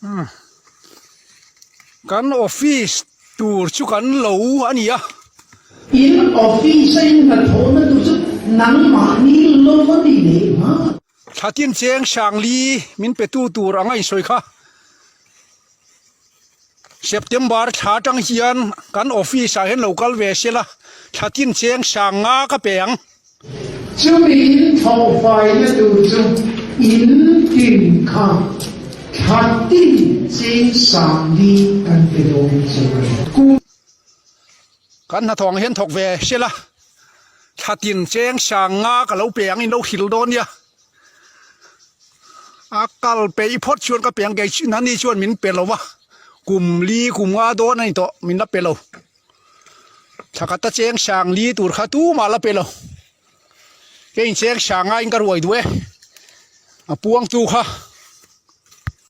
Umm kan office tur chu kan lo a ni a. In office a in hnathawhna tur chu nangmahni lo a ni leh hma. Thlatin cheng Sangli min petu tur anga insawi kha September thla atang hian kan office ah hian lo kal ve sela thlatin cheng sang nga ka pe ang. Chumi in thlawhfaina tur chu in tin kha thla tin cheng sangli kan pe dawn chu a ni. Kum. Kan hnathawng hian thawk ve sela thla tin cheng sang nga ka lo pe ang in lo hrilh dawn nia. A kal peih phawt chuan ka pe ang kei nani chuan min pe lo va, kum li kum nga dawn a ni tawh min la pe lo. Thla khat a cheng sang li tur kha tumah la pe lo. Kei in cheng sang ngaiin ka ruai duh e, a puangtu kha.